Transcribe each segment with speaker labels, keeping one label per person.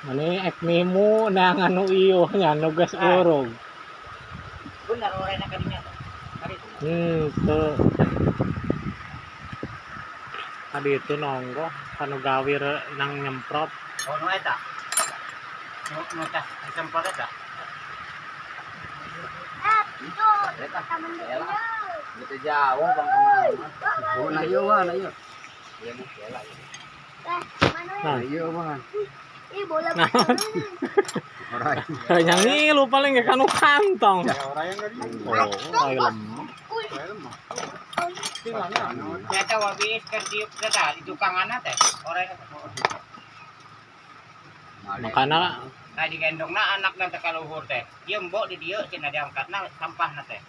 Speaker 1: Mani ek nimo na nga anu iyo nya nugas urog.
Speaker 2: Benar orang nak kadinya.
Speaker 1: Tuh. Tadi itu nonggo kanu gawir nang nyemprot.
Speaker 2: Oh nu eta. Nu tah disemprot eta.
Speaker 3: Gitu jauh bang. Oh na iyo na iyo.
Speaker 1: Nah,
Speaker 3: iyo mah.
Speaker 4: Ih, bola.
Speaker 1: Nah. Yang ngilu paling ke kanu kantong. Oh, orai lemah.
Speaker 2: Eta wabis keur diuk teh di tukanganna teh. Orai
Speaker 1: Makana
Speaker 2: nah digendongna anakna teh ka luhur teh. Ieu mbok di dieu cenah diangkatna sampahna teh.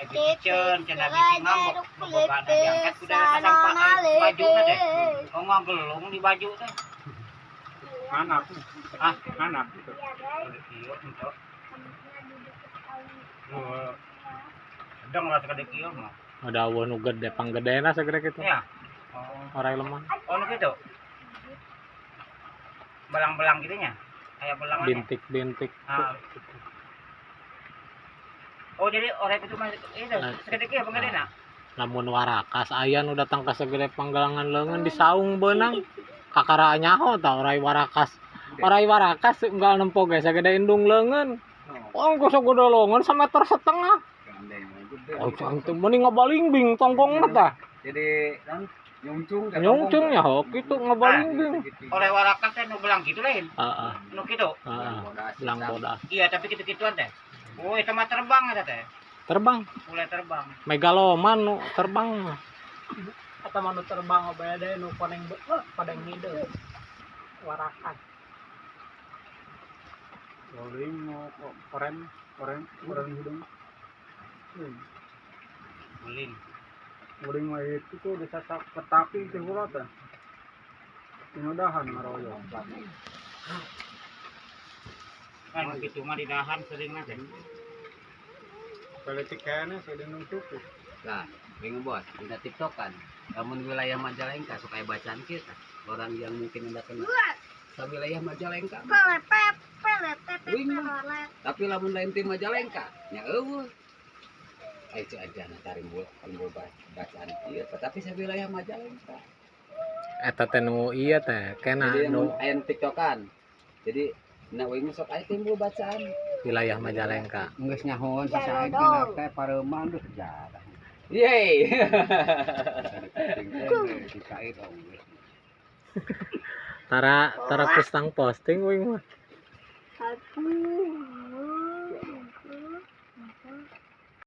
Speaker 2: Piceun cenah bisi ngambek bobogana diangkat kuda sampah bajuna teh. Oh ngagelung di baju teh.
Speaker 5: Anak.
Speaker 2: Ah,
Speaker 5: anak.
Speaker 2: Ieu untuk. Sedang lah segede kieu mah.
Speaker 1: Ada eueuh nu gede panggedena segede kitu.
Speaker 2: Iya. Oh.
Speaker 1: Orai lemah.
Speaker 2: Oh nu kitu. Belang-belang gitu nya. Kayak belangannya.
Speaker 1: Bintik-bintik.
Speaker 2: Ah. Oh jadi orai itu mah itu segede kieu panggedena.
Speaker 1: Lamun warakas aya nu datang ka segede panggalangan leungeun disaung beunang. Kakara nyaho tah orai warakas. Orai warakas unggal nempo ge sagede indung leungeun. Oh engko sagede leungeun sameter setengah. Oh cantik mending ngabalingbing tonggongna tah.
Speaker 3: Jadi kan nyungcung
Speaker 1: nyungcung nya hok kitu ngabalingbing.
Speaker 2: Oleh warakas teh nu belang kitu lain.
Speaker 1: Heeh.
Speaker 2: Nu kitu.
Speaker 1: Heeh. Belang bodas.
Speaker 2: Iya, tapi kitu-kituan teh. Oh, eta mah terbang eta teh.
Speaker 1: Terbang.
Speaker 2: Mulai terbang.
Speaker 1: Megaloman nu terbang.
Speaker 6: Eta mah nu terbang beda nu koneng padang hideung. Warakas.
Speaker 5: Rolling nu oren oren oren hidung.
Speaker 2: Guling.
Speaker 5: Guling mah itu tuh disasak ketapi teh heula teh. Dinodahan ngaroyo.
Speaker 2: Kan kitu mah didahan sering teh.
Speaker 5: Politik kayaknya saya dengung cukup.
Speaker 3: Nah, bingung bos, udah TikTok kan. Namun wilayah Majalengka suka bacaan kita. Orang yang mungkin tidak kenal. Sa wilayah Majalengka. Tapi lamun lain tim Majalengka, nya eueuh. Itu aja nah tarimbul timbul bacaan ieu, tapi sa wilayah Majalengka.
Speaker 1: Eta teh nu ieu teh kena nu
Speaker 3: aya TikTokan. Jadi nah uing sok aya timbul bacaan
Speaker 1: wilayah Majalengka.
Speaker 3: Geus nyahoan sasae kana teh pareuman duh sejarah. Yeay.
Speaker 1: Tara tara postang posting uing mah.
Speaker 4: 1, 2, 3, 4.